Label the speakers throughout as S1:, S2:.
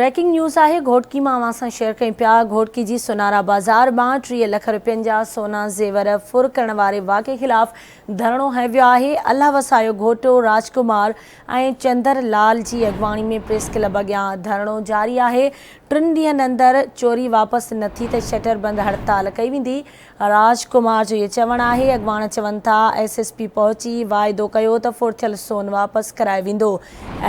S1: Breaking news آهي گهوٽڪي مان اوهان سان شيئر ڪيون پيا گهوٽڪي جي سونارا بازار مان 30 لک رپين جا سونا زيور ڦر ڪرڻ واري واقعي خلاف ڌرڻو هنيو ويو آهي الله وسايو گهوٽو راج ڪمار ۽ چندر لال جي اڳواڻي ۾ پريس ڪلب اڳيان ڌرڻو جاري آهي ٽن ڏينهن اندر چوري واپس نه ٿي ته شٽر بند هڙتال ڪئي ويندي راج ڪمار جو اهو چوڻ آهي، اڳواڻ چون ٿا ايس ايس پي پهچي واعدو ڪيو ته ڦر ٿيل سون واپس ڪرايو ويندو.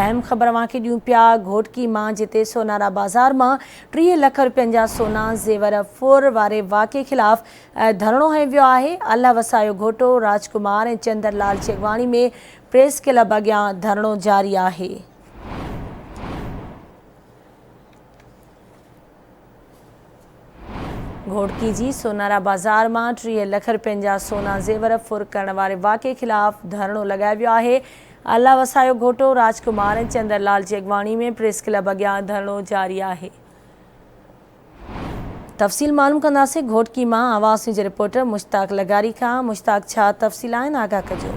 S1: اهم خبر اوهان کي ڏيون پيا گهوٽڪي مان جتي سونارا بازار مان 30 لک رپين جا سونا زيور ڦر واري واقعي خلاف ڌرڻو هنيو ويو آهي، الله وسايو گهوٽو، راج ڪمار ۽ چندر لال جي اڳواڻي ۾ پريس ڪلب اڳيان ڌرڻو جاري آهي. گهوٽڪي جي سونارا بازار مان 30 لک رپين جا سونا زيور ڦر ڪرڻ واري واقعي خلاف ڌرڻو لڳايو ويو آهي، الله وسايو گهوٽو، راج ڪمار ۽ چندر لال جي اڳواڻي ۾ پريس ڪلب اڳيان ڌرڻو جاري آهي. تفصيل معلوم ڪنداسين گهوٽڪي مان آواز نيوز جي رپورٽر مشتاق لغاري کان، مشتاق ڇا تفصيل آهن آگاهه ڪجو.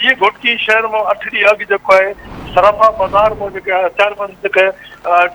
S2: جيئن گهوٽڪي شهر مان اٺ ڏينهن اڳ جيڪو آهي صرافا بازار مان جيڪي هٿياربند جيڪي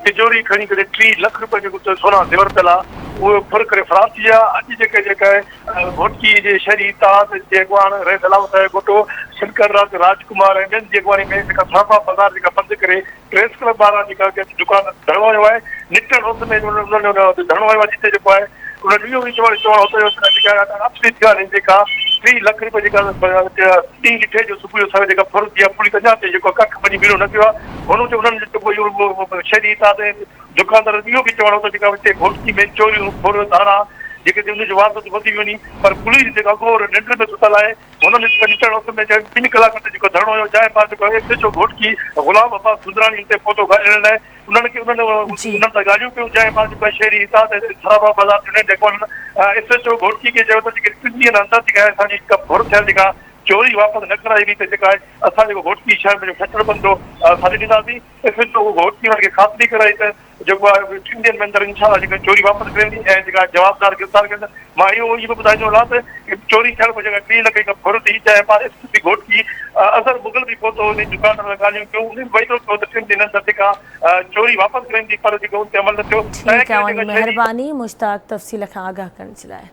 S2: ٽجوري کڻي ڪري 30 لک روپيه جيڪو اتي سونا زيور پيل آ اهي ڦر ڪري فرار ٿي ويا اڄ جيڪي جيڪا آهي گهوٽڪي جي شهري اتحاد جي اڳواڻ رئيس علاوت صاحب گهوٽو شنڪر راج راج ڪمار ۽ ٻين جي اڳواڻي ۾ جيڪا صرافا بازار جيڪا بند ڪري پريس ڪلب وارا جيڪا دڪان ڌرڻو هنيو آهي نڪتل روڊ ۾ انهن ڌرڻو هنيو آهي جتي جيڪو آهي انهن اهو به چوڻ چوڻ هو ته جيڪا اٺ ڏينهن ٿيا آهن جيڪا 30 لک روپيه جيڪا ڏينهن ڏٺي جو صبح جو سوير جيڪا ڦر ٿي آهي پوليس اڃا تائين جيڪو ڪک ڀڃي ٻيڻو نه ڪيو آهي هن چيو انهن جيڪو اهو شهري اتحاد ۽ دڪاندارن اهو به چوڻ هو ته جيڪا هتي گهوٽڪي ۾ چوريون ڦر ڌاڙا جيڪي ان جو واردات وڌي وڃي پر پوليس جيڪا گور ننڊ ۾ ستل آهي هنن هڪ ڏٺل وقت ۾ چيو ٻن ڪلاڪن تي جيڪو ڌرڻو هنيو جنهن بعد جيڪو S H O Ghotki Ghulam Abbas Sundrani اتي پهتو ڳالهين لاء انهن کي انهن انهن سان ڳالهيون ڪيون جنهن بعد جيڪو شهري اتحاد ۽ سرابا بازار يونين جي اڳواڻن ايس ايڇ او گهوٽڪي کي چيو ته جيڪي ٽن ڏينهن اندر جيڪا اسان جي جيڪا ڦر ٿيل جيڪا چوري واپس نه ڪرائي وئي ته جيڪا اسان جيڪو گهوٽڪي شهر ۾ جو شٽر بند ٿيو سڏي ڏينداسين ايس ايڇ او گهوٽڪي انهن کي خاطري ڪرائي ته جيڪو آهي ٽن ڏينهن ۾ اندر انشاء الله جيڪا چوري واپس ڪري ويندي ۽ جيڪا جوابدار گرفتار ڪيا ويندا مان اهو اهو به ٻڌائيندو هلان ته چوري ٿيڻ پوء جيڪا 30 لک جيڪا ڦر ٿي جنهن بعد ايس پي گهوٽڪي اظهر مغل به پهتو انهي دڪاندار سان ڳالهيون ڪيون انهي به وعدو ڪيو ته ٽن ڏينهن اندر جيڪا چوري واپس ڪري ويندي پر جيڪو ان تي عمل نه ٿيو
S1: ٺيڪ آهي اوهان جي مهرباني مشتاق تفصيل کان آگاهه ڪرڻ جي لاء.